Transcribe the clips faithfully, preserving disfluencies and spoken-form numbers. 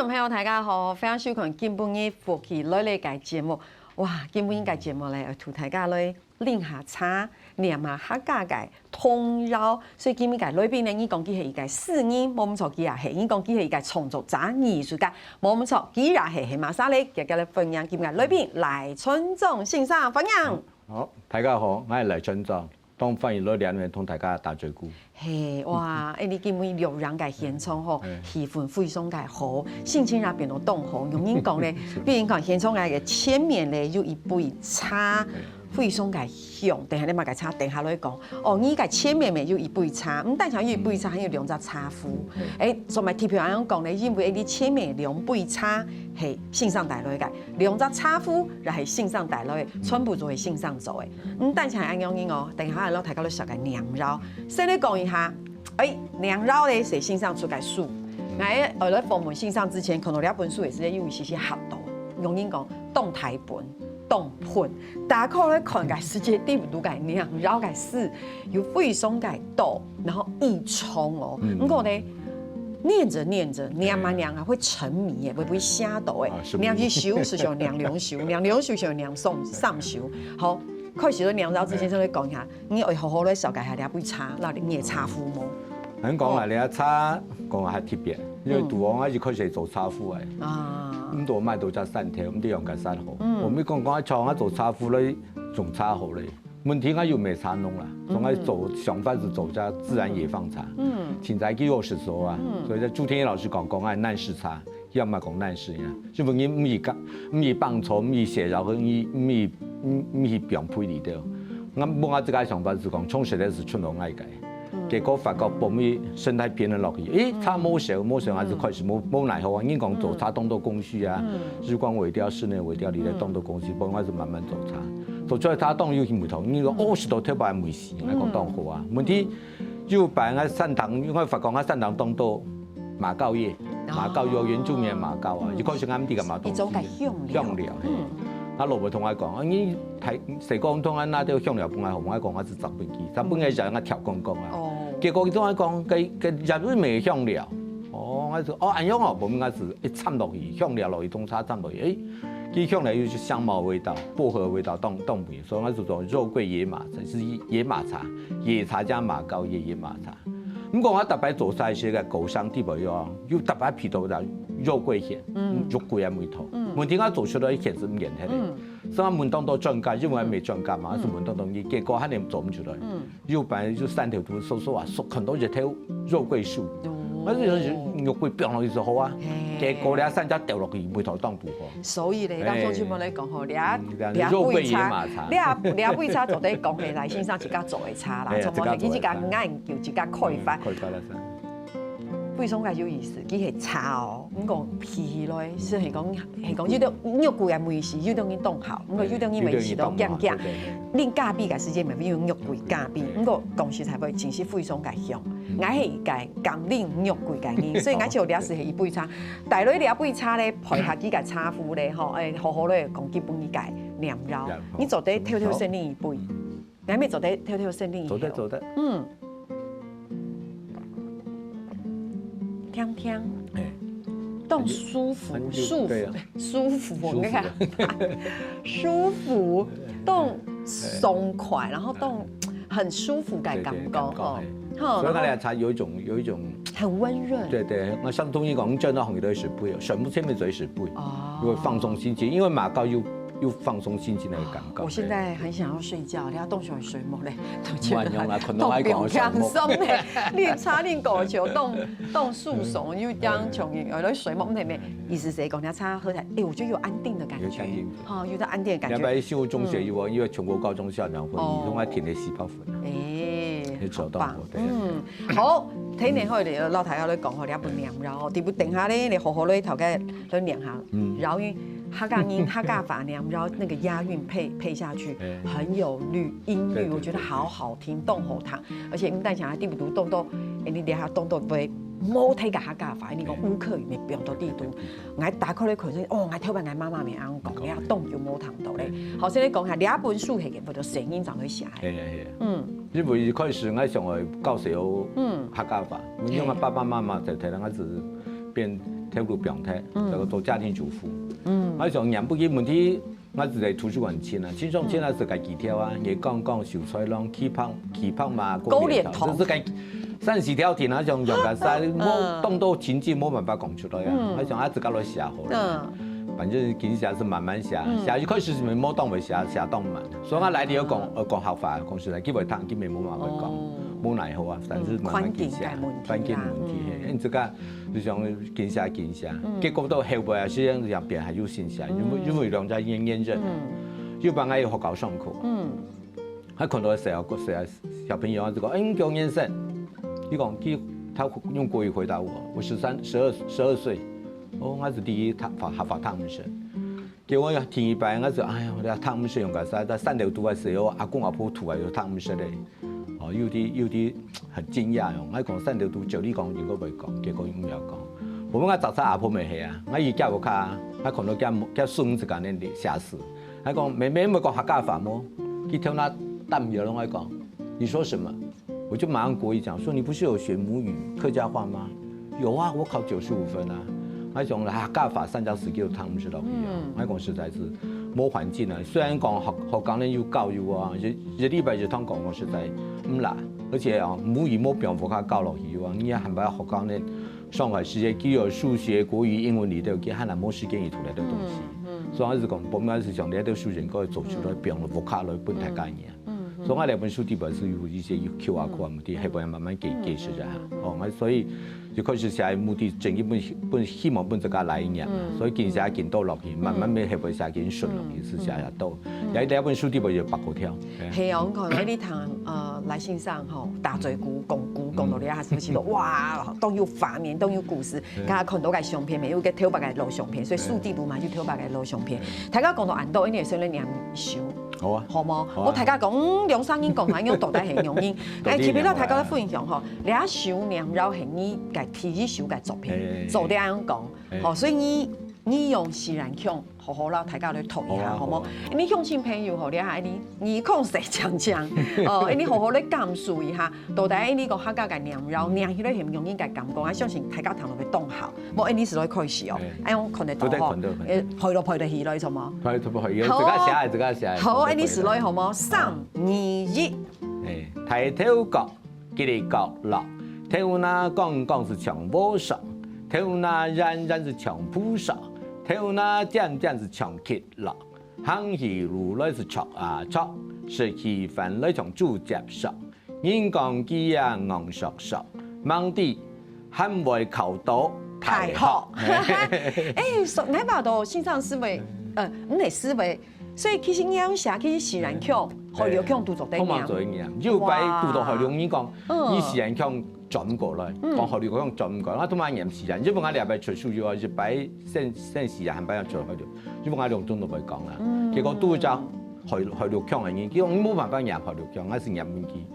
朋友，大家好，歡迎收看今晡日福氣來了个節目。哇，今晡日个節目呢，愛同大家來啉下茶，唸下客家个童謠。所以今晡日个來賓呢，你講佢係一個詩人，無毋著，佢也係；你講佢係一個創作者、藝術家，無毋著，佢也係。係麼儕呢？遽遽來歡迎今晡日个來賓，賴春章先生，歡迎。好，大家好，𠊎係賴春章。 當歡迎來這位同大家打嘴鼓。嘿，哇，哎，你今晡日六月个現場吼，嗯。氣氛非常个好，心情也變到當好。有人講呢，比如講現場个前面呢有一杯茶，非常个香。等下你嘛个茶，等下來講。哦，你个前面呢有一杯茶，毋單淨有一杯茶，還有兩隻茶壺。嗯。哎，做麼个特別恁樣講呢？因為你前面兩杯茶係先生帶來个，兩隻茶壺也係先生帶來个，全部都係先生做个。 毋單淨係恁樣哦，等下摎大家來紹介唸謠。先來講一下，哎，唸謠呢係先生出个書。𠊎愛來訪問先生之前，看到這本書个時節，有一些些嚇到。有人講，當大本，當噴。打開來看个時節，裡肚个唸謠个字有非常个多，然後異常哦。嗯。毋過呢， 念著念著，念啊念啊，會沉迷耶，會，會寫到耶。啊，是。念一首就想念兩首，念兩首就想念三，三首。好，開始了念謠之前，先來講一下，你愛好好來紹介下這杯茶，摎你个茶壺無？恁講啊，哦。這茶講啊較特別，因為嗯。大王啊一開始係做茶壺个，啊。毋多買到隻山頭，毋知用个山好。嗯。𠊎講講啊，像啊做茶壺咧，種茶好咧。 問題𠊎又無茶農啦，嗯。總愛做，想法係做隻自然野放茶。嗯。凊彩去學識做啊，嗯。所以這朱天一老師講，講愛爛事茶，佢也毋係講爛事呀，就分人毋係講，毋係放錯，毋係寫，然後毋係，毋係，毋係放屁裡頭。𠊎，𠊎自家想法係講，從實在係出來愛个。嗯。結果發覺放去生態平衡落去，誒，嗯。茶無少，無少，還係開始無，嗯。無奈何啊。人講做茶當多工序啊，嗯。日光萎凋、室內萎凋，你來當多工序，嗯。不過還係慢慢做茶。 做出來茶當有味道，你講，嗯。哦，係到特別个味緒，嗯。來講當好啊。問題，有擺𠊎山頂，因為發覺𠊎山頂當多馬告葉，哦。馬告葉，原住民个馬告啊，嗯。一開始𠊎毋知个馬告。一種个香料。香料，嘿。嗯。啊，老婆同𠊎講，啊，你大，細個同𠊎拿兜香料分𠊎好，𠊎講𠊎係摘分佢，摘分佢就𠊎調光光啊。哦。結果佢同𠊎講，該，該葉係無香料。哦，𠊎講，哦，恁樣哦，無，𠊎係一摻落去，香料落去，當茶摻落去，誒， 佢香料有香茅味道、薄荷味道，當，當味，所以𠊎就做肉桂野馬茶，係野馬茶，野茶加馬告葉野馬茶。毋過𠊎逐擺做茶時个高山地方有，有逐擺鼻到个肉桂香，嗯。肉桂个味道。嗯。問題𠊎做出來个香係毋見忒个。嗯。所以𠊎問當多專家，因為𠊎無專家嘛，嗯。就問當多人，結果還係做毋出來。嗯。 有擺就山頭肚搜搜啊，搜看到一頭肉桂樹。哦。𠊎就想肉桂放落去就好啊。嘿。結果這山茶掉落去，味道當毋好。所以咧，嘿。當中就無來講吼，這，嗯，這肉桂野馬茶。這杯茶，這，這杯茶做得講係賴先生自家做个茶啦，嘿，從頭到尾自家做个茶。自家研究、自家開發。嗯，開發个茶。非常个有意思，佢係茶哦，毋過鼻起來，係講，係講有兜肉桂个味緒，有兜人當好，毋過有兜人味緒都驚驚。嘿，有兜人當好，對，對。 啉咖啡个時節，乜會用肉桂咖啡。對。毋過講實在話，真係非常个香。嗯。𠊎係一個甘啉肉桂个人，所以𠊎就這時係一杯茶。帶來這杯茶咧，配下佢个茶壺咧，吼，誒，好好咧，講基本一個念謠。念謠。你做得偷偷先啉一杯。嗯。𠊎乜做得偷偷先啉一口。做得，做得。嗯。 聽聽，嘿。當舒服，很有，舒服，對啊。舒服，舒服啊。你看，舒服，當爽快，然後當很舒服个感覺，對，對，感覺，吼。嘿。吼，所以𠊎這茶有一種，然後有一種很溫潤。對，對，𠊎相同意講，你轉到行業都係水杯，全部前面做水杯，哦。因為放鬆心情，因為馬告又，又放鬆心情个感覺，我現在很想要睡覺，你要動手睡目嘞。 毋會用啦，可能愛講个睡目。當放鬆咧，你茶啉過就當，當舒爽，又當像有咧睡目，毋係咩？意思係講，你茶喝起來，哎，我就有安定的感覺，有安定。哈，有點安定的感覺。兩百一十五中學有啊，嗯。因為全國高中校長會議，哦。攏愛停了四百分啊。哎，你找到我，好棒。對。嗯，好，聽完後，老大家來講吼，你也不念，然後，第不等下咧，你好好來頭个來念下，嗯。然後因為客家人、客家話念，然後那個押韻配，配下去，哎。很有律，音律，對，對，我覺得好好聽，當好聽。 而且毋單淨係在裡肚當多，誒，你這下當多會無聽過客家話，你講烏客語乜放到裡肚。𠊎打開來看，哦，𠊎頭擺𠊎媽媽乜恁樣講，你也當久無聽到咧。好，先來講下，這本書係叫做誰人正來寫个？係啊，係啊。嗯。因為一開始𠊎想愛教小朋友客家話，因為𠊎爸爸媽媽在台灣，𠊎係變頭路放忒，嗯。這個做家庭主婦。嗯。𠊎想念不起問題，𠊎就在圖書館尋啊，尋上尋啊，自家幾條啊，也講講秀才郎，氣泡氣泡嘛，高連頭，高連頭。這是該三四條題啊，像像个啥，嗯。無當多情節，無辦法講出來啊。嗯。𠊎想啊，自家來寫好了。嗯。反正緊寫是慢慢寫，嗯。寫一開始是無當會寫，寫當慢。所以𠊎來了講，呃，講客話，講實在，佢會聽，佢也無辦法講，哦。無奈何啊，但是慢慢緊寫，環境个問題啦，環境問題，嗯。嘿，你自家 就想緊寫緊寫，嗯。結果到後尾啊，時間兩邊還有新寫，因為，嗯。因為兩家人認識，嗯。有幫𠊎學校上課，嗯。還看到小小小朋友啊，就講，哎，你幾年生？你講，佢，他用國語回答我，我十三、十二、十二歲。哦，那是第一，他發，他發他們生。 結果第二擺，𠊎就，哎呀，𠊎這讀毋識用个啥，在三樓讀个時候，阿公阿婆讀个又讀毋識咧。哦，有的，有的很驚訝喲。𠊎講三樓讀，照理講應該會講，結果又毋曉講。𠊎問𠊎早早阿婆乜係啊，𠊎一家屋下，𠊎看到佢，佢孫子間呢寫字，𠊎講，妹妹，會講客家話無？佢頭那擔搖攏愛講，你說什麼？ 我就馬上國語講，說你不是有學母語客家話嗎？有啊，我考九十五分啊。𠊎想啦，客家話三隻字就讀毋識落去啊。嗯。𠊎講實在是無環境啊，雖然講學，學校呢有教育啊，一，一禮拜一堂講，講實在毋啦。而且啊，母語無辦法教落去啊，你也還把學校呢上課時間，佢有數學、國語、英文裡頭，佢還無時間去讀這兜東西。嗯，嗯。所以𠊎係講，本來係想這兜時間可以做出來，嗯。變到屋下來分大家念。嗯。 所以𠊎這本書底背係有一些有Q R code个問題，後背慢慢解，解釋一下。哦，𠊎所以一開始寫个目的，真个本，本，希望本自家來念嘛，所以緊寫緊倒落去，慢慢慢後背寫緊順落去，係寫得到。也這本書底背有八个條。係哦，你看，你聽，呃，賴先生吼，打嘴鼓、講古，講到這下，係毋係都，哇，當有畫面，當有故事，大家看到个相片，有个頭擺个老相片，所以書底背嘛就頭擺个老相片。大家講到恁多，一定會想來念書。 好啊。好無？好啊。𠊎大家講，嗯，兩三人講，恁樣到底係兩人。哎，到底其實大家來分享吼，這首《念饒》係你个第一首个作品，哎。做得恁樣講。哎。吼，所以你，你用自然腔，好好摎大家來讀一下，好啊，好無？好啊。你鄉親朋友吼，這下你，你講細講講，哦，你好好來感受一下，到底你講客家个念饒，念起來係毋係兩人个感覺，啊，相信大家聽落會當好。 無，𠊎等就來開始哦。哎。哎，𠊎看得到吼。對，對，看到，看到。哎，配落配落去咯，係無？配落配落去，好哦。自家寫个，自家寫个，好，配落配落。𠊎等就來好無？三、二、一。哎，大頭角，吉哩角落，頭那光光係像和尚，頭那圓圓係像菩薩，頭那尖尖係像極樂，行起路來係著啊著，食起飯來像豬夾燒。 人講佢啊戇熟熟，吂知還會考到大學。大學。哎，所以𠊎發到先生思維，呃，毋係思維，所以其實你寫，其實自然腔，哎。河洛腔都做得念。通常做得念，有擺堵到河洛人講，哇。嗯。你自然腔轉毋過來，嗯。講河洛腔轉毋過來，𠊎都嘛念自然，因為𠊎禮拜出書有啊，一擺先，先自然，還擺要轉河洛，因為𠊎兩種都會講啦。嗯。結果堵著河，河洛腔个人，佢講你無辦法念河洛腔，𠊎係念毋起。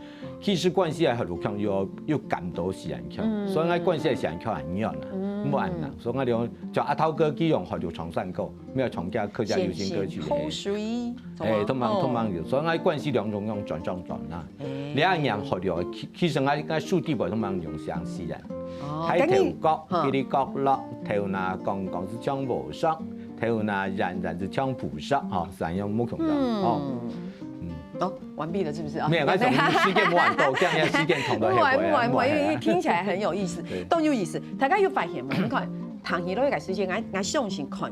其實慣勢个河洛腔又，又感到自然腔，嗯。所以𠊎慣勢个自然腔恁樣啊，嗯。無恁樣。所以𠊎就像阿濤哥佢用河洛唱山歌，無有唱客家流行歌曲。鹹鹹口水，哎，通常，哦。通常有，所以𠊎慣勢兩種用轉轉轉啊。哎。你愛念河洛，其，其實𠊎，𠊎書底背通常用寫自然。哦，大頭角，但是，哈。吉哩角落，頭那光光係像和尚，頭那圓圓係像菩薩，吼，係恁樣無共樣，嗯。哦。嗯。 哦，完畢了，是不是啊？沒有，那種時間無恁多，這樣時間長到很不完，不完，不完，因為聽起來很有意思，對。都有意思。大家有發現嗎？你看，談起來个時間，𠊎，𠊎相信看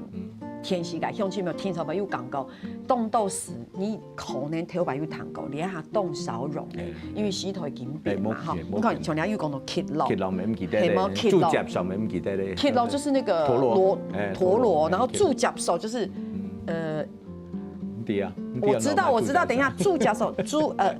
電視个鄉親朋友聽眾朋友有感覺，當多時你可能頭擺有聽過，你還當少用的，對。因為時代緊變嘛，對，哈。無，無，你看，像你又講到極樂，極樂乜毋記得咧，係無？極樂。豬夾燒乜毋記得咧。極樂就是那個陀螺，螺，哎，陀螺，陀螺，然後豬夾燒就是，嗯。呃， 對啊，對啊，我知道，我知道。等一下，豬夾燒，豬，呃，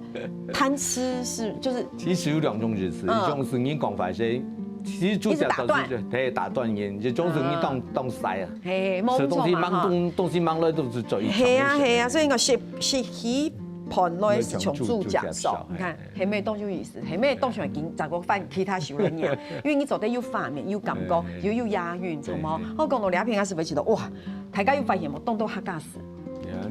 貪吃是，就是，其實有兩種意思，嗯。一種係你講法係，其實豬夾燒係，一直打斷。對，打斷人，這種係你當，嗯。當衰啊。嘿，無錯嘛，食東西吂，哈。東，東西吂來都係做一場。係啊，係啊，所以講食，食起飯來係像豬夾燒，你看，嘿。 係無當有意思，係無當想緊，再過換其他首來念，因為你做得有畫面、有感覺、有，有押韻，著無？好，講到這片，𠊎係會覺得，哇，大家有發現無？當多客家字。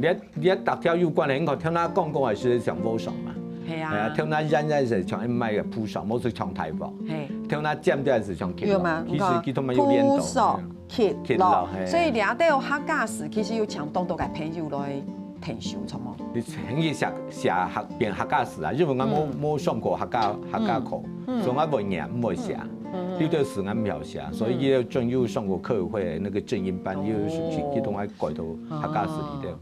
你，你逐條有關係，你看，頭那光光个係像和尚嘛。係啊。哎呀，頭那圓圓係像賣个菩薩，無係像大王。嘿。頭那尖个係像Kit Law，有嗎？其實佢都嘛有練到。Puso，Kit Law，Kit Law，嘿。所以這兜客家字其實有請當多个朋友來𢯭手，著無？你可以寫寫客變客家字啊，因為𠊎無無上過客家客家課，所以𠊎毋會念毋會寫，有兜字𠊎毋曉寫，所以也有正有上過客委會那個正音班，也有去去同𠊎改到客家字裡頭。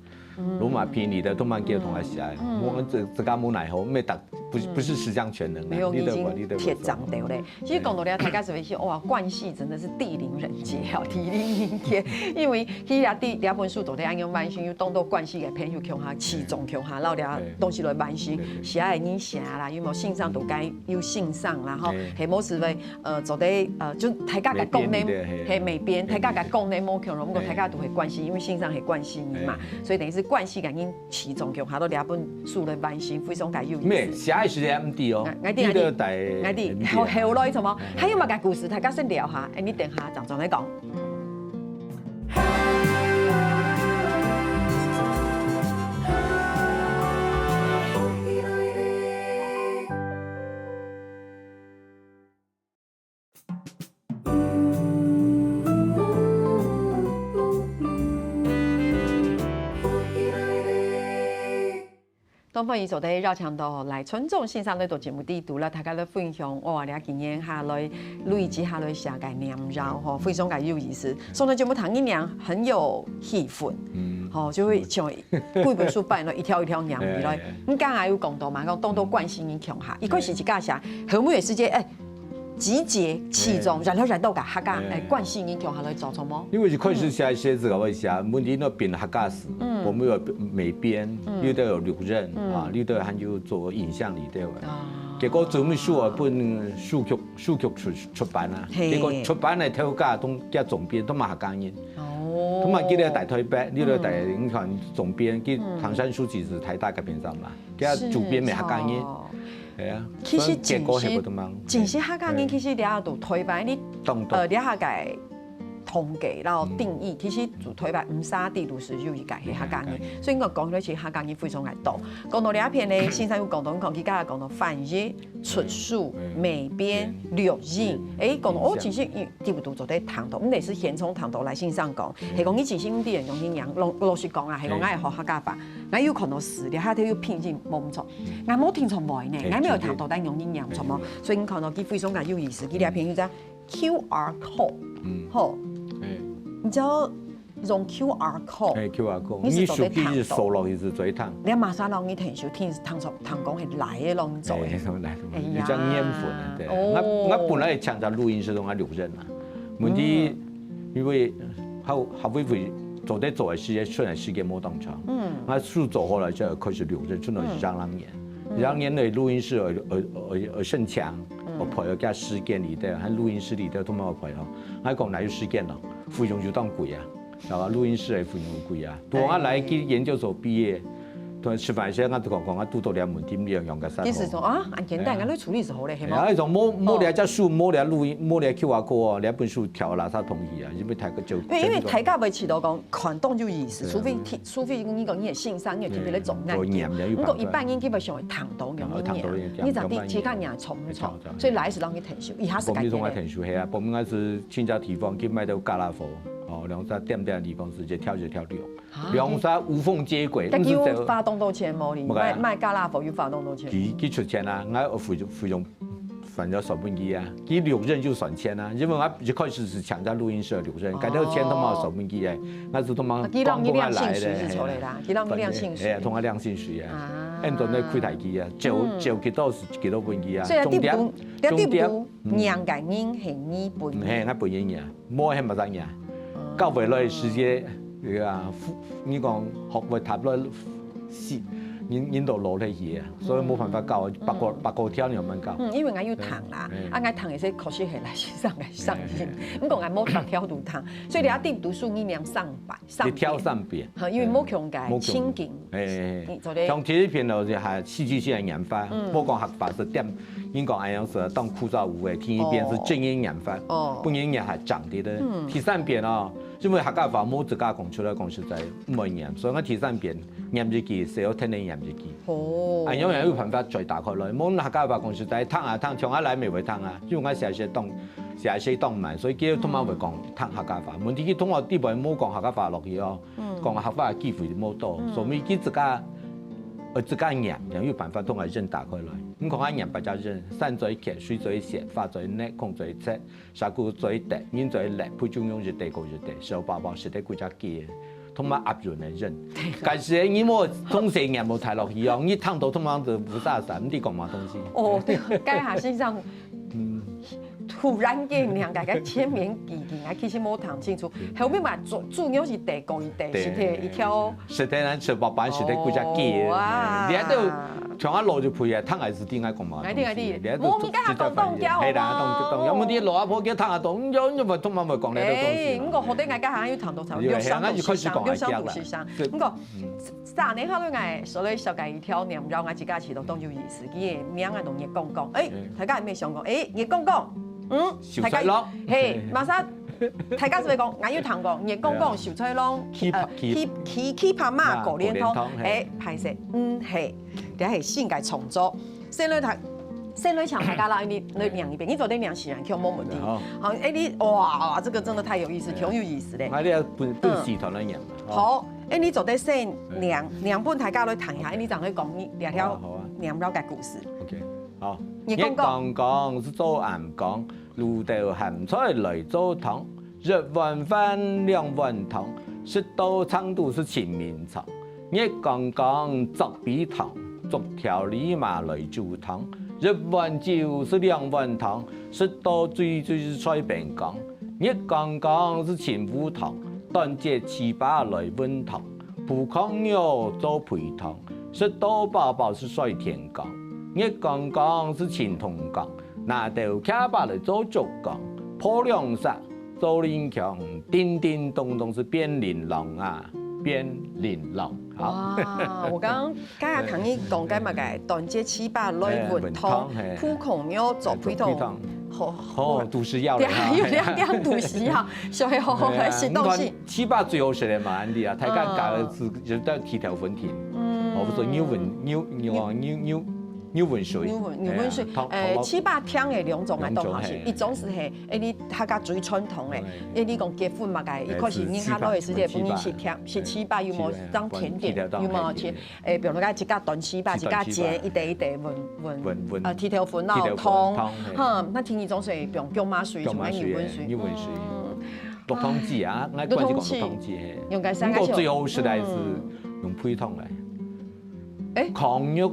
羅馬拼音个，都蠻叫同學寫个。嗯。我們這，這个無奈何，沒打，不是，不是十項全能的，沒有，你得吧，你得吧。已經鐵掌頭嘞。其實講到這，大家就會說，哇，關西真的是地靈人傑哦，地靈人傑。因為其實啊，第，這本書做得恁樣完成，有當多關西个朋友共下，起眾共下，然後這東西來完成，對，對。寫个人寫啦，有無？先生都該有先生啦，吼，嘿。係無是會 呃，做得，呃，就大家个講呢，美編的，嘿。係美編，大家个講呢無共樣，毋過大家都係關西，因為先生係關西人嘛，嘿。所以等於係關西个人起眾共下到這本書來完成，非常个有意思。沒，寫个時間毋知哦，𠊎，𠊎知，你都帶，𠊎知，𠊎知，後，後來著無？還有麼个故事，大家先聊下，哎，你等下正轉來講。 當歡迎收聽邀請到賴春忠先生來到節目裡肚，摎大家來分享，哇，這幾年下來，累積下來寫个念頭吼，非常个有意思。上到節目聽一念很有氣氛，嗯。吼，就會像幾本書擺落一條一條念起來。哎，哎。你剛才有講到嘛，講當多關西人共下，一開始自家寫，後尾个時間，哎， 集結起眾，然後然後甲客家，哎，關係人共下來做，著無？因為一開始寫寫字个，𠊎寫問題那變客家字，我們有美編，有的有錄音啊，有的還有做影像裡頭个。結果最尾書啊，分書局書局出出版啊，結果出版个頭家同佢總編都嘛客家人，哦，都嘛佢个大台北，你个大，你看總編，佢唐山書局係台大个邊上嘛，佢主編嘛客家人。 係啊，其實所以結果係不同樣。真實客家人其實了解到台灣，你，當多。呃，了解个統計，然後定義，其實就台灣毋少地都係有一个係客家人。所以我講起來，其實客家人非常个多。講到這片呢，先生有講到，你看，佢剛才講到翻譯、出書、美編、錄音，誒，講到哦，其實一直都做得談到，毋但係現場談到，來先生講，係講你真心地用心念，老老實講啊，係講𠊎係學客家話，𠊎有看到字，了下頭有拼音，無毋著。 𠊎無聽著話呢，𠊎無聽著，但用音念著無？所以你看到佢非常个有意思，佢這片有隻Q R code，吼，你知道用Q R code，哎，Q R code，你係做得聽到，你手機一掃落去係最聽。你馬上讓你聽手聽，聽著聽講係來个攏做。哎，來，哎呀，有隻緣分啊，對。哦。𠊎，𠊎本來請隻錄音師同𠊎錄音啊，問題因為好，好幾回做得做个時間，出來時間無當長。嗯。𠊎書做好來就開始錄音，出來係兩年。 兩年內錄音室有有有有聲腔，有配合加時間裡頭，還錄音室裡頭都無配合。𠊎講哪有時間咯？費用就當貴啊，係吧？錄音室个費用貴啊。對，𠊎來去研究所畢業，同人食飯時，𠊎就講講，𠊎堵到這問題，你用用个啥？其實說啊，恁簡單，𠊎來處理就好了，係無？然後一種無無了隻書，無了錄音，無了Q R code哦，這本書跳垃圾桶去啊，因為太過就。因為因為大家會知道講，看懂就意思，除非除非你講你个先生，你个特別个重難。 毋過一般人基本上會聽到用音念，你知道其他人係聽毋著，所以來係讓你聽手，以下係該个。報名同𠊎聽手，係啊，報名𠊎係尋隻地方去買到家樂福，哦，兩隻店店个地方直接跳就跳掉，兩隻無縫接軌，但佢有花當多錢無？你買買家樂福有花當多錢？佢佢出錢啊，𠊎有費費用，反正算分佢啊，佢錄音就算錢啊，因為𠊎一開始係請隻錄音室錄音，該兜錢都嘛算分佢个，𠊎係都嘛佢讓你領薪水係錯个啦，佢讓你領薪水。哎呀，同𠊎領薪水啊。 恁多个開大機啊，照照幾多係幾多分佢啊，所以啊，重點重點，你个人係你本人。毋係，𠊎本人啊，無係麼儕啊。教會來時節，啊，你講學會踏落死，人人都老忒去啊，所以無辦法教，八個八個條你慢慢教。嗯，因為𠊎有聽啦，啊，𠊎聽个係確實係來先生个聲音，毋過𠊎無逐條都聽，所以你一定讀書你念三擺。 一條三遍。哈，因為無共个情景，哎，你做得像第一遍咯，就係戲劇性个念法，無講客話係點，應該恁樣係當枯燥無味。第二遍係正音念法，哦，本人也還長啲个。第三遍哦，因為客家話無自家講出來，講實在毋會唸，所以𠊎第三遍唸一句，就愛跈等唸一句。哦。恁樣樣有辦法再打開來。無客家話講實在，聽啊聽，像𠊎倈仔乜會聽啊，因為𠊎寫字當，寫字當慢，所以佢通常會講聽客家話。問題佢通常底背無講客家話落去哦，講客話个機會無多，所以佢自家，呃，自家唸，然後有辦法通過音打開來。你看𠊎唸八隻音，山嘴缺，水嘴斜，花嘴膩，空嘴切， 蛇骨嘴短，人嘴裂，配中央一塊過一塊，手包包，食得幾隻雞，通常押韻个人。但是你莫從細念無太落去哦，你聽到通常就不啥啥，毋知講麼東西。哦，對，該下先生，嗯，突然間兩个个前面幾句，啊，其實無聽清楚，後面嘛主主要是第過一塊，對，是第一條。食得人食飽飽，食得幾隻雞，哦，哇，你還都像阿老就配啊，聽還是聽愛講嘛。哎，對，哎，對，你還都無，你剛才講當家，係啦，好嗎？當當，要麼你老阿婆叫聽啊懂，你就你就通常會講那個東西嘛。哎，不過好歹𠊎家下有聽到，對，六上五十上，哎，那就開始講六上五十上。哎，不過，嗯。 三年後，𠊎所以紹介一條念，然後𠊎自家試著當有意思，佢个名啊，同月光光。哎，嗯。大家有沒有想過？哎，月光光，嗯，秀才郎。大家，嘿，馬上，大家係不是講，𠊎有聽過，月光光，嘿啊。秀才郎，去，呃，去，去，去，去拍馬，啊，狗連通，狗連通，嘿。哎，歹勢，嗯，嘿，這係新个創作。先來聽，先來請大家啦，你，你念一遍，你做得念自然，就無問題。好。好，哎，你，哇，哇，這個真的太有意思，對啊。挺有意思的。啊，你要分，分，嗯。四段來念嘛，吼。好。 哎，你做得先念，嗯。念分大家來聽一下，哎，你正來講你這條，好啊，好啊。念了个故事。OK，好。月光光。月光光係做暗光，滷豆鹹菜來做湯，一碗飯兩碗湯，食到撐肚係清明長。月光光，竹皮糖，竹條梨嫲來煮湯，一碗酒係兩碗湯，食到醉醉在邊缸。 月光光係清烏糖，端隻粢粑來搵糖，烳炕肉做肥湯，食到飽飽係睡天光。月光光係青銅缸，拿兜茄粑來做竹槓，破兩石做鄰強，叮叮咚咚係變鄰郎啊，變鄰郎。好。哇，我剛剛 剛剛聽你講个麼个，端隻粢粑來搵湯，哎，搵湯，嘿。烳炕肉做肥湯，哎，做肥湯。好，好，肚屎枵了哈。對啊，有兩點肚屎枵，所以好好來食東西。哎呀，你看，粢粑最好食个嘛，恁樣啊，大家搞个係，嗯。就在剃頭粉田。嗯。哦，不是，牛粉，牛，牛啊，牛，牛，牛粉水。牛粉，牛粉水。哎呀，湯，哎，湯。粢粑湯个兩種啊，兩種，當好食，嘿。一種係，嘿，哎，你客家最傳統个，哎。哎，你講結婚嘛个，一開始人客來个時節，哎，係，粢粑。本人係甜，係粢粑，有無？哎，當甜點，粢粑，有無？當甜點。 誒，比如講自家端粢粑，自家煎，一垤一垤搵，搵，搵，搵，呃，剃頭粉咯，剃頭粉，湯，湯，嘿。哈，該第二種係用薑嫲水，薑嫲水，用牛粉水。牛粉水。嗯。落湯劑啊，𠊎慣勢講落湯劑，嘿。用該三个，毋過最好食个係，嗯，用肥湯个。誒？炕肉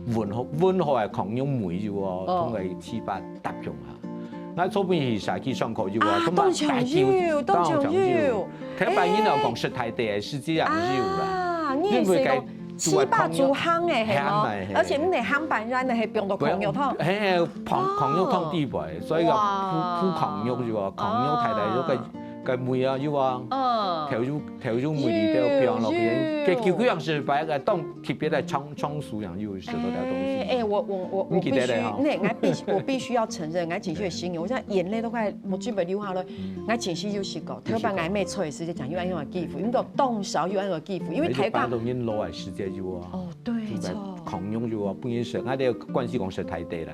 搵好，搵好个炕肉尾有哦，哦。同个粢粑搭用下。 𠊎昨晡日去社區上課有啊，啊，都嘛當場有，當場有。當場有。頭擺人攏講食大地个，實際上有啦。啊，你也係講，因為該粢粑煮鹹个，係無？鹹个，係。而且毋係鹹粄圓个，係放到炕肉湯。嘿，嘿，炕，哦。炕肉湯底背，所以講，哇。烳，烳炕肉有啊，炕肉大大肉个，哇。个尾啊有啊，嗯。頭肉，頭肉尾裡頭放落去，有，有。該久久樣式擺个當 特別个倉，倉鼠樣又食到這東西。哎，哎，我，我，我，我必須，你記得了哈？那，我必須，我必須要承認，我真係有心疼，我現在眼淚都快目珠要流下來。嗯。我真係有試過，有試過。頭擺𠊎妹出世時節，就有恁樣个機會，毋過當少有恁樣个機會，因為大家，而且搬到恁老个時節有啊。哦，對，就在著。炕肉有啊，本人食，𠊎兜慣勢講食大地啦，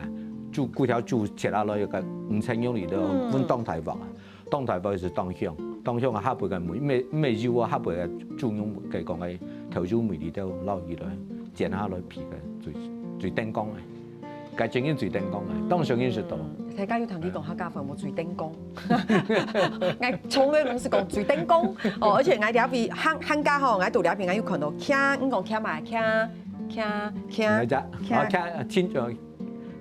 煮，粿條煮切下來，有个五層肉裡頭，嗯。分當大鑊啊。 當大鑊係當香，當香啊，下背个尾，毋係，毋係油啊，下背个豬肉，該講个頭油尾裡頭撈起來，煎下來皮个，最，最頂光个。該正經最頂光个，當少人食到。嗯，大家有聽佢講客家話無最頂光？𠊎從來毋係講最頂光，哦，而且𠊎這位喊，喊價吼，𠊎到這邊𠊎有看到徛，你講徛嘛，徛，徛，徛，來隻，徛。哦，徛，親，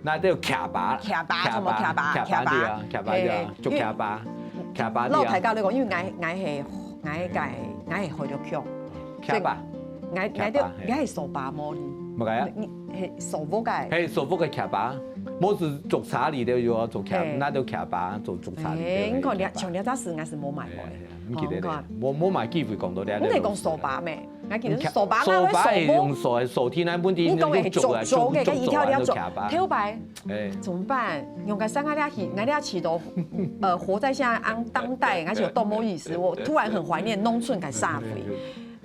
呃， 該兜徛吧，徛吧，徛吧，什麼徛吧？徛吧，徛吧。對啊，徛吧對啊，嘿，竹徛吧，徛吧對啊。老大家來講，因為𠊎，𠊎係，𠊎个，𠊎係海陸腔。徛吧。所以𠊎，𠊎就，徛吧，嘿。𠊎係掃把毛呢。麼个啊？你，你，係掃屋个。嘿，掃屋个徛吧，無係竹篾裡頭有啊，竹徛，嘿。該兜徛吧，做竹篾裡頭。嘿，你看，嘿，徛吧。像這隻字，𠊎係無買過的。嘿，嘿，嘿，毋記得咧，哦，你看。無，無買機會講到這，你係講掃把咩？還記得手把，手把係用手，手提那問題，你講个係竹竹个，用竹个，該一條一條竹，頭擺，哎，怎麼辦？用个三个兩起，兩條起都，呃，活在現在當當代，而且有多麼意思，我突然很懷念農村个社會。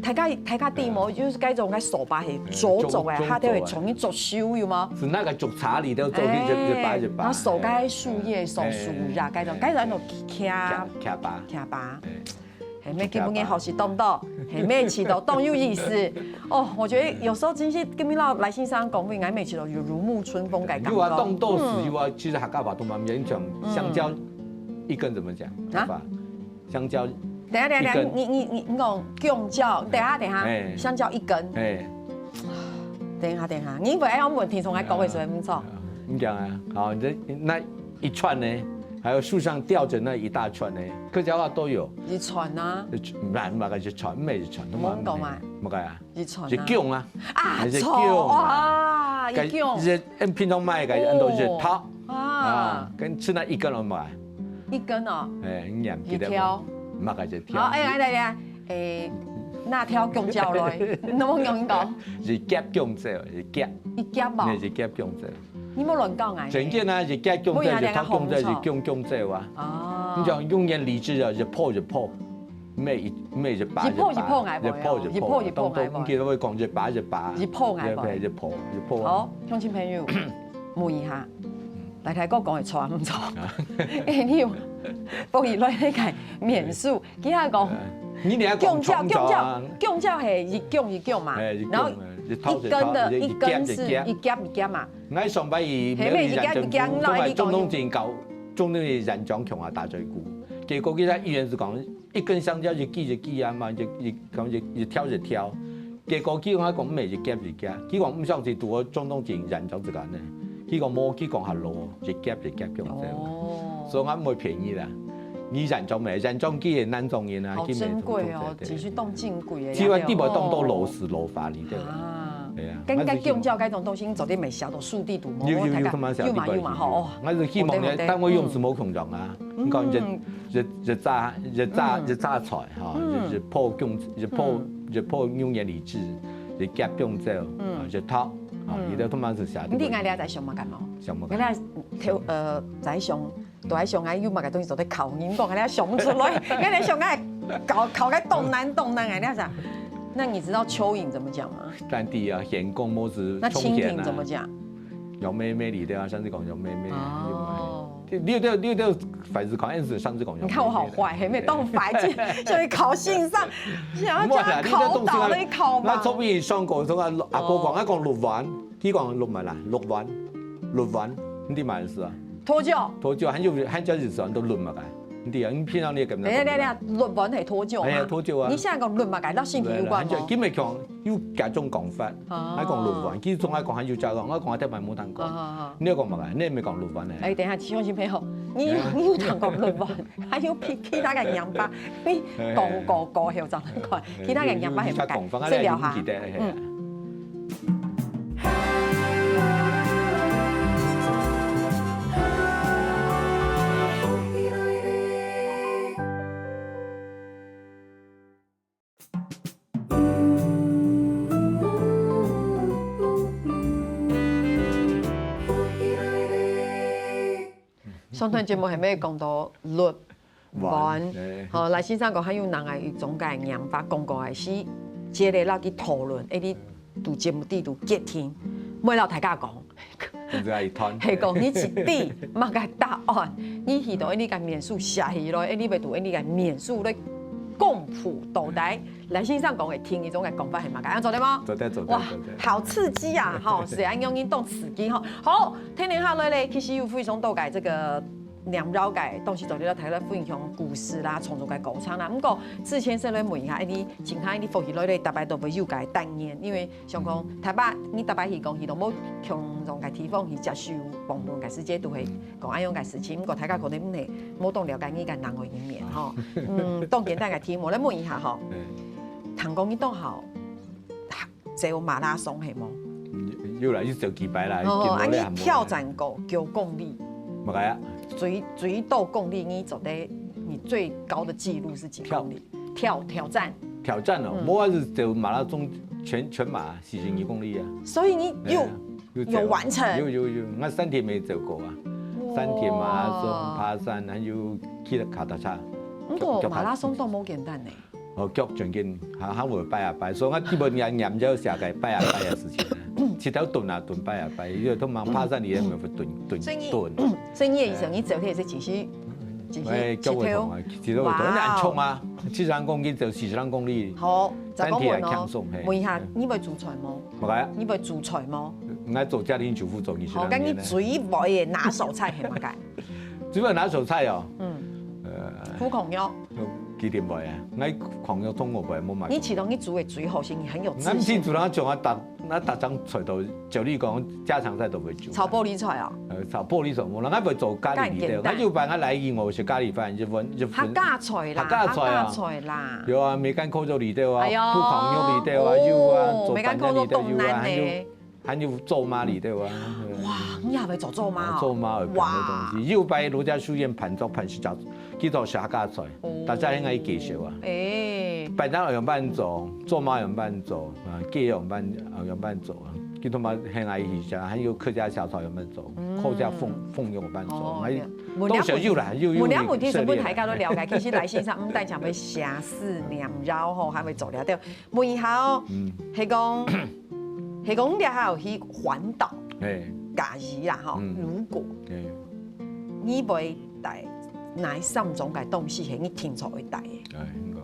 大家大家知無？就是該種个手把係竹做个，竹，下底會重新竹修，有無？係那個竹杈裡頭做一把一把，然後手該樹葉、手樹葉，該種，該種那種卡卡巴，卡巴。 係咩？今晡日好食當多，係咩？試到當有意思。哦，我覺得有時候真是跟你老來先生講，應該每次都有如沐春風个感覺。有啊，當多時有啊，其實客家話都蠻嚴重。香蕉一根怎麼講？啊？香蕉，等下等下等下，你你你你講香蕉，等下等下，哎，香蕉一根。哎，等一下等一下，你不要問聽眾還講為什麼不錯？你講啊，好，你這那一串呢？ 還有樹上吊著那一大串呢，客家話都有。一串啊。那麼个一串，毋係一串，都毋講嘛。麼个啊？一串啊。一芎啊。啊，一芎啊。哇，一芎。一平常買个，安到一套啊，跟吃那一根了嘛。一根哦。哎，你念記得無？一條。麼个一條？好，哎，來來來，哎，那條芎蕉來，你能不能用講？一夾芎蕉，一夾。一夾嘛。那一夾芎蕉。 你莫亂講啊！真个啊，一夾芎蕉，一套芎蕉，一芎芎蕉啊。哦。你講用言禮智啊，一泡一泡，毋係一毋係一把一把，一泡一泡，一泡一泡，一泡一泡，當多，你記得會講一把一把，一泡，一泡一泡。好，鄉親朋友，問一下，大大哥講个錯毋錯？哎，你有放起來那個面數，其他講，你你還講芎蕉，芎蕉，芎蕉係一芎一芎嘛，然後一根的一根是一夾一夾嘛。 𠊎上擺去苗栗縣政府，做个中東鎮搞，中東鎮縣長共下打嘴鼓。結果佢在醫院係講，一根香蕉一支一支啊嘛，一一講一一條一條。結果佢講還講毋係一夾一夾，佢講毋相信拄好中東鎮縣長自家呢。佢講無，佢講較老，一夾一夾共樣。哦。所以𠊎毋會騙你啦。你縣長咩？縣長佢係南庄人啊，好珍貴哦，佢咩其實當珍貴个。千萬地方當多老師老法你對吧？啊。 對啊，跟該芎蕉該種東西，你做得買小的樹地圖，有有有，大家有嘛有嘛吼，哦。𠊎係希望呢，單位用係無共樣啊。你講一一一扎一扎一扎菜哈，一一泡芎一泡一泡用言禮智，一夾芎蕉，啊，一套，啊，佢都他媽係寫。你另外你還在想麼个無？想麼个？原來頭呃在想 都還想愛有麼个東西做得考你，你講，你還想不出來，你還想愛考考个當難當難啊！你想，那你知道蚯蚓怎麼講嗎？但地啊，蜆公母子，那蜻蜓怎麼講？有妹妹你對啊，上次講有妹妹。哦，你有你有你有，反正考 answer 上次講有妹妹。你看我好壞，還沒當壞，就就考信上，想要叫他考倒了考嘛。那從以上講，從阿阿哥講，阿講六萬。 佢講綠物啊，綠丸，綠丸，你知麼个意思啊？拖酒。拖酒，還有還叫日文都綠物个，你知啊？你平常你也感覺。等一下等一下，綠丸係拖酒嘛？哎呀，拖酒啊。你現在講綠物个，摎身體有關無？今日講有幾種講法，啊。還講綠丸，其實從來講還有加講，我講我聽無聽過。啊啊啊。你有講麼个？你也沒講綠丸呢。哎，等一下，鄉親朋友，你有你有聽過綠丸，還有其其他个講法，你講過過後再來看，其他个講法係麼个？講法，先聊下。嗯。 上段節目還無講到綠丸，吼，賴先生講還有另外一種个講法，講過个係，接下來摎佢討論，哎，你在節目底肚決定，莫摎大家講。係講你一知麼个答案，你去到你个面書寫起來，哎，你會在你个面書來公布到底 賴先生講个第一種个講法係麼个？恁樣做得無？做得，做得，哇，做得。好刺激啊！吼，係恁樣人當刺激吼。好，聽聽下來咧，其實有非常多个這個念老个東西，做得摎大家分享故事啦、創作个過程啦。毋過，之前先來問一下，哎，你今下你福氣來咧，逐擺都會有个單元，因為像講，逐擺你逐擺去講，去都無共樣个地方去接受訪問个時節，都會講恁樣个事情。毋過大家可能毋係，無當了解你个另外一面吼。嗯，當簡單个題目來問一下吼。 聽講你當好走馬拉松係無？有啦，有走幾擺啦，哦，啊，你挑戰過九公里？無个啊。最最多公里，你做得你最高的紀錄是幾公里？挑挑戰。挑戰哦，嗯。無啊，係走馬拉松全，全馬四十二公里啊。所以你有，哎呀，有走啊。有完成？有，有，有，𠊎三鐵也走過啊。哇。三鐵馬拉松、爬山，還有騎腳踏車。毋過腳，腳踏，馬拉松都無簡單呢。哦，腳真緊，還，還會跛啊跛，所以𠊎基本上研究下个跛啊跛个事情啊，直頭蹲啊蹲，跛啊跛，因為通常爬山你也沒有蹲，蹲，所以你，蹲。所以你的意思，你走个係真係，真係哎，腳會痛啊，直頭會痛，哇哦。那很重啊，七十公斤走四十公里，好，再講問哦，身體還輕鬆，嘿。問一下，你會煮菜無？麼个啊？你會煮菜無？𠊎做家庭主婦做二十好，該你最會个拿手菜係麼个？最會拿手菜哦。嗯。呃，烰炕肉。一定會啊，𠊎炕肉同我會無買。你知道你煮个最好食，你很有自信。𠊎毋係煮，人講啊，逐，𠊎逐張菜都，照理講，家常菜都會煮。炒玻璃菜啊？呃，炒玻璃菜，無啦，𠊎會做咖哩味个。該很簡單。𠊎有擺𠊎來去，𠊎食咖哩飯，日本，日本。客家菜啦，客家菜啊。客家菜啦。有啊，梅干扣肉裡肚啊，哎喲，烰炕肉裡肚啊，有啊，哦，做飯店裡肚有啊，梅干扣肉當難呢。還有 還有做嫲裡肚啊。哇，你也會做做嫲哦？做嫲有辦个東西。哇。有擺羅家書院辦桌辦食，佢做客家菜，哦。大家很愛介紹啊。哎。便當仰般做，做嫲仰般做，啊，雞仰般，啊，仰般做啊。佢同埋很愛去食，還有客家小炒仰般做，嗯。客家封，封肉仰般做，哦，還有，對。都是有啦，有，有，問了問題，有涉獵啦。問了問題，全部大家都了解。其實來先生，毋單淨會寫字、念謠吼，還會做了，對。問一下哦，嗯。係講， 係講你這下有去環島，嘿。假如啦吼，嗯。如果嘿。你會帶哪三種个東西係你定著會帶个？哎，你講。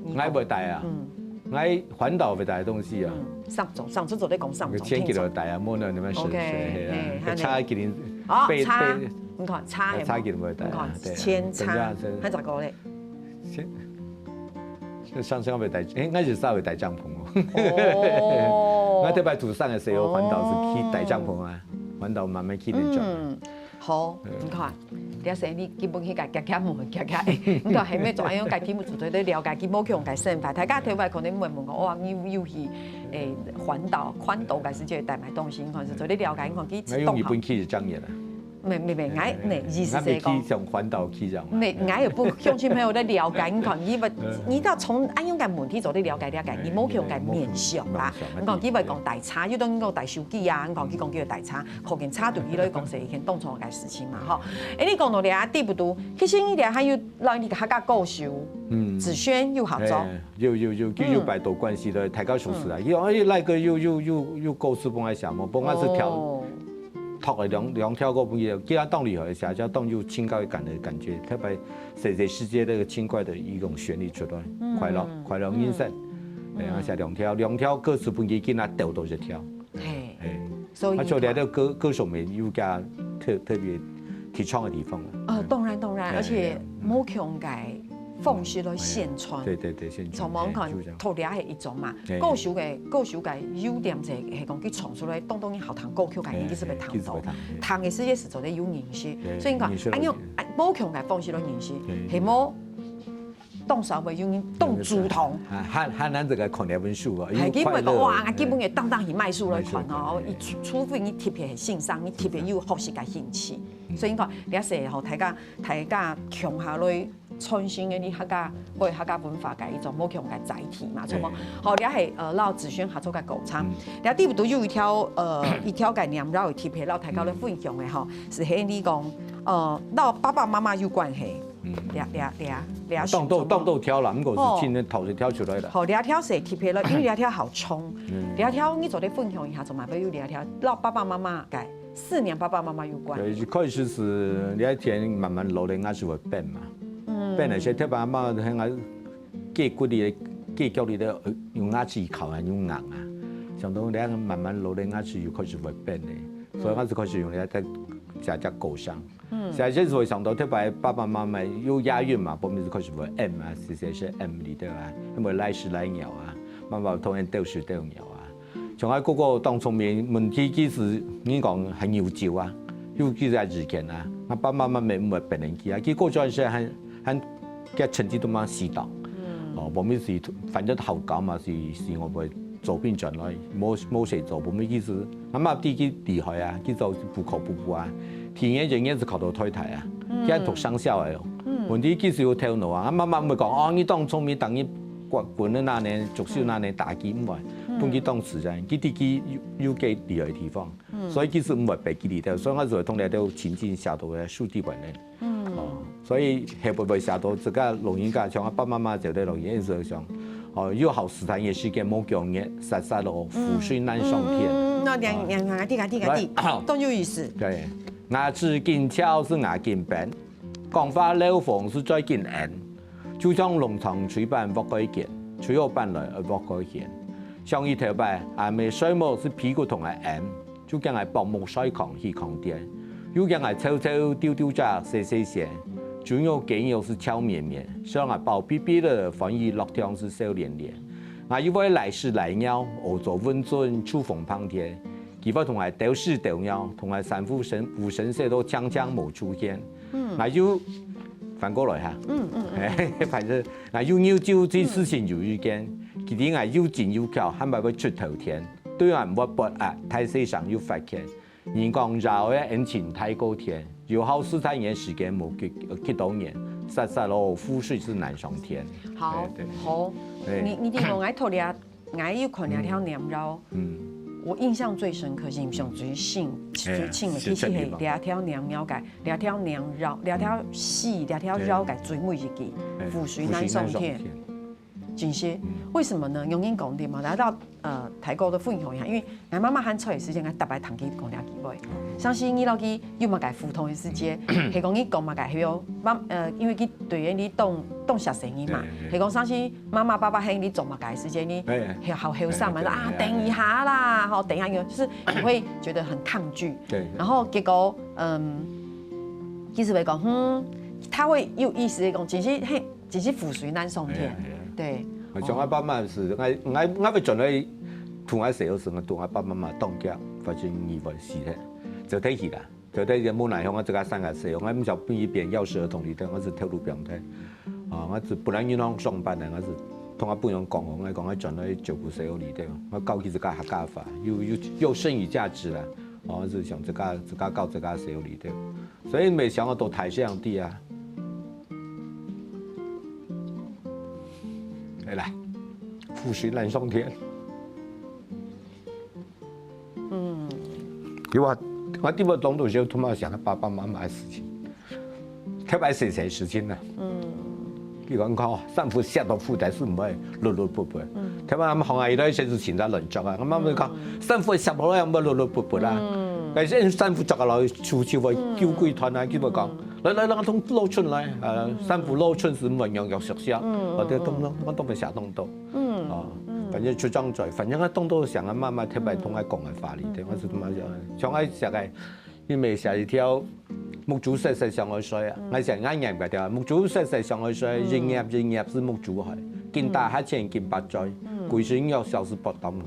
你講。𠊎會帶啊。嗯。𠊎環島會帶个東西啊。嗯，三種，上次做得講三種，前幾日定著。帶啊，無呢，你們是，OK，是，嘿啊。嘿，車一定，哦，背，車，背，你看，車係無？車一定會帶啊，你看，對啊。牽車，等一下，等一下。還有一個咧？ 先，上次𠊎會帶，應該係稍微帶帳篷哦。哦。𠊎特別做生个時候，環島係去帶帳篷啊，環島慢慢去練帳。嗯，好，嗯。你看，這生你根本去个，夾夾問，夾夾，你看還沒做，哎喲，該題目做對了解，佢無共个生活。大家頭擺可能會問講，哇，你有去，誒，環島、環島个時節帶麼个東西，你看係做得了解，你看佢，𠊎用日本去係正月啊。 無，無，無，𠊎，呢，意思係講，𠊎未去上環島去上啊。無，𠊎也不相信朋友在了解，你看，你不，你到從，啊，應該問題做得了解，了解，你無共个面向啦。你看，佢會講帶車，又等於講帶手機啊，你看，佢講佢有帶車，可見車對佢來講係一件當重要个事情嘛，吼。誒，你講到這啊，對不對？其實你這還有，讓你客家歌手，嗯。子軒又合作。哎，有，有，有，佢有擺到關西个大家熟識啊。嗯。佢講，哎，那個又，又，又，又歌手幫𠊎寫嘛，幫𠊎係挑。哦。 讀了兩，兩條歌分佢，佢當厲害，寫，寫當有情感个感，感覺，特別細細細節个輕快个一種旋律出來，嗯。快樂，快樂人生。嗯。哎，啊，寫兩條，兩條歌詞分佢，佢拿兜到一條。嘿。嘿。所以啊，所以這個歌，歌手們有佢特，特別提倡个地方啊。哦，當然，當然，哎，而且，哎，嗯。無共个 方式來宣傳。對，對，對，宣傳，從網看，哎，就這樣。讀了係一種嘛，哎。歌手个，歌手个優點就係講佢唱出來，當當然好聽歌曲个人，哎，佢就會聽到。哎，佢就會聽，哎。聽个時節係做得有認識，哎，所以你看，認識了。恁樣，哎，無共个方式來認識，哎。係無，當少會有人當主動。啊，還，還難得个看這本書啊，哎，因為快樂。佢毋會講，哇，哎。佢本來當當去買書來看哦，買書，哎。佢除，除非你特別係欣賞，你特別有學習个興趣。嗯。所以你看，這係吼，大家，大家共下來 傳承个你客家，為客家文化个一種無共个載體嘛，著無？對。好，這係，呃，摎子軒合作个歌唱。嗯。這底肚有一條，呃，一條个念謠个特別，摎大家來分享个吼，嗯。係係你講，呃，摎爸爸媽媽有關係。嗯。這，這，這，這當多，當多條啦，毋過係今日頭先挑出來个。哦。好，這條係特別个，因為這條好衝。嗯。這條你做得分享一下，做麼个有這條，摎爸爸媽媽个 思念爸爸媽媽有關。對，一開始係這一天慢慢老了，牙齒會變嘛。嗯。變了，所以特別阿嬤喊𠊎割骨裡、割腳裡个，呃，用牙齒咬啊，用咬啊。想到這樣慢慢老了，牙齒又開始會變了，所以𠊎就開始用這隻，這隻歌聲。嗯。所以這時候想到特別爸爸媽媽有押韻嘛，後面就開始會M啊，寫寫寫M裡頭啊，因為來屎來尿啊，媽媽同人鬥屎鬥尿啊。 像𠊎哥哥當聰明，問題佢係人講還有救啊，有救在之前啊，𠊎爸爸媽媽毋會分人去啊，佢過轉時還，還佢成績都蠻死黨。嗯。哦，後面係，反正好搞嘛，係，係𠊎會做兵轉來，無，無事做，後面佢係，𠊎媽知佢厲害啊，佢做補考補補啊，第二年就係考到台大啊，嗯。佢還讀商校个哦。嗯。問題佢係有頭腦啊，𠊎媽媽毋會講，哦，你當聰明，等你滾滾个那年，竹秀那年打擊毋會，分佢當自然，佢知佢有有个厲害个地方，所以其實毋會白佢哩个，所以𠊎就會同佢兜親近寫到个書底板个。哦，所以後背會寫到自家老人家，像阿爸媽媽就對老人家就想，哦，有好時間个時間無強烈，煞煞咯，覆水難上天。嗯，那兩兩兩个地个地个地，來，當有意思。對，牙齒緊翹係牙緊繃，講話漏風係嘴緊翳，就像農場炊粄鑊蓋堅，炊好粄來愛鑊蓋掀。想起頭擺，阿姆睡目係被骨同𠊎掩，就驚𠊎薄目睡糠起糠澱，又驚𠊎臭臭丟丟隻洗洗先。豬肉雞肉係翹綿綿，想𠊎飽必必了，歡喜樂暢係笑連連。𠊎又會拉屎拉尿，屙糟糞糞，臭風膨天。佢會同𠊎兜屎兜尿，同𠊎衫褲身褲身洗到淨淨無出現。𠊎又反過來哈，嗯嗯，反正𠊎又拗咒，這事情有預見，佢知𠊎又精又巧，還會會出頭天，對𠊎毋會發閼，大細聲又發譴。人講杳个恩情大過天，有好事大年時間無幾幾多年，煞煞咯，覆水係難上天。好，對對好，對你你聽我，𠊎頭咧，𠊎又看了條黏繞，嗯，我印象最深刻，印象最深最深的，其實係這條黏繞个，這條黏繞，這條溪，這條繞个最尾一句，哎，覆水難上天。覆水難上天。 真係，為什麼呢？有人講的嘛，來到呃，大哥个分享一下，因為𠊎媽媽還在个時間，𠊎逐擺聽佢講這句話。相信你老佢有麼个互動个時間，係講你講麼个，係有媽呃，因為佢對你當當小生意嘛，係講相信媽媽爸爸喊你做麼个時間，你係好後生嘛，說啊等一下啦，吼，等一下有，就是你會覺得很抗拒，對，然後結果嗯，其實會講，嗯，他會有意思的講，其實嘿。 只是覆水難上天。對，像𠊎爸媽係，𠊎𠊎𠊎會轉來同𠊎細个時，𠊎同𠊎爸爸媽媽當遽，發生意外死忒，就退去啦，就退去無奈何，𠊎自家生个細，𠊎毋想分佢變要是兒童裡頭，𠊎係頭路變忒。啊，𠊎係本來銀行上班个，𠊎係同𠊎朋友講，𠊎講𠊎轉來照顧細个裡頭，𠊎教佢自家客家話，又又又剩餘價值啦，哦，係想自家自家教自家細个裡頭。 所以沒想到都大這樣的啊。來來，覆水難上天。嗯，因為我我地方當多時候，他媽想到爸爸媽媽的事情，特別細細事情呢。嗯，你講看，衫褲洗到褲帶係毋會落落噗噗。嗯，特別𠊎們行下，有一些事情在亂講啊，𠊎媽媽講，衫褲洗落來毋會落落噗噗啦。嗯，但是衫褲著下來，手手會揪幾團啊，佢會講。 來來來，同老春來，呃，衫褲老春係毋會樣樣熟悉，或者當當當會寫當多，嗯，啊，反正出張嘴，反正啊當多想啊，媽媽特別同𠊎講个話裡頭，𠊎係同𠊎講，像𠊎寫个，因為寫一條目珠細細想愛睡啊，𠊎寫𠊎念个條，目珠細細想愛睡，一入一入係目珠海，緊打哈欠緊發嘴，歸身肉燒係發凍來，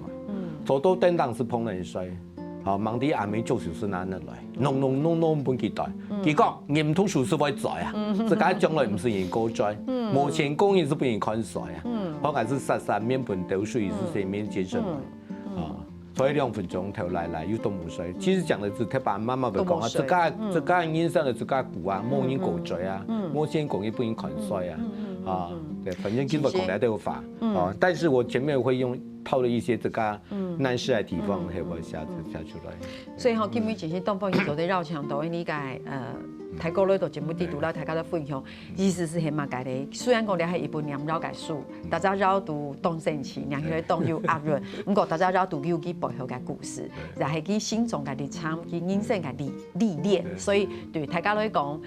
坐到凳頂係碰冷水。 好，吂知阿姆做手勢拿得來，弄弄弄弄分佢戴。佢講，人讀書係會嘴啊，自家將來毋使人過嘴，無錢供人係分人看衰啊。好，還係煞煞面盆兜水，係洗面節省來。啊，所以兩分鐘頭來來又都無睡。其實講个係，特別媽媽會講啊，自家自家人生个自家苦啊，無人過嘴啊，無錢供人分人看衰啊。啊，對，反正基本講來都有法啊，但是我前面會用套了一些自家 難寫个地方，係會寫寫出來。所以吼，今晡日真係當歡喜做得邀請到你个呃，大哥來到節目裡肚，來大家來分享，意思係係麼个咧？雖然講這係一本唸唸个書，大家唸到當生趣，唸起來當有押韻，毋過大家唸到有佢背後个故事，也係佢心中个歷程，佢人生个歷歷練，所以對大家來講，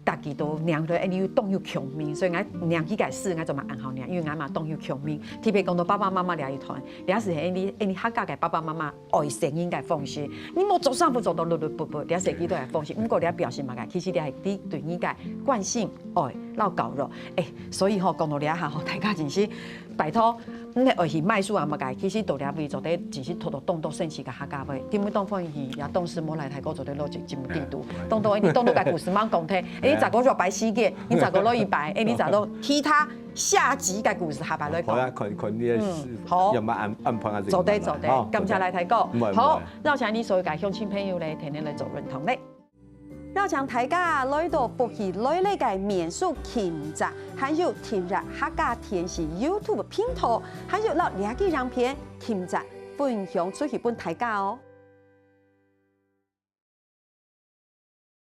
逐家都唸到恁樣有當有共鳴，所以𠊎唸佢个詩，𠊎做麼恁好唸，因為𠊎嘛當有共鳴。特別講到爸爸媽媽這一段，這係恁樣恁樣客家个爸爸媽媽愛細人个方式。你莫著衫褲著到落落噗噗，這係佢兜个方式。毋過這表示麼个？其實這係佢對你个關心、愛、摎教育。誒，所以吼，講到這下吼，大家真係拜託， 毋係愛去買書啊麼个，其實到這位做得真係讀到當多生趣个客家話。今晡日當歡喜，也當時無來大哥做得錄節節目裡肚，當多你當多个故事吂講忒，誒，你再過約擺時間，你再過錄一擺，誒，你再到其他下集个故事下擺來講。好啦，看看你个事，好，有無安安排啊？做得做得，感謝來大哥。好，邀請你所有个鄉親朋友咧，天天來做運動咧。邀請大家來到福氣來了个民宿品質，還有訂閱客家電視YouTube頻道，還有摎這支影片品質分享出去分大家哦。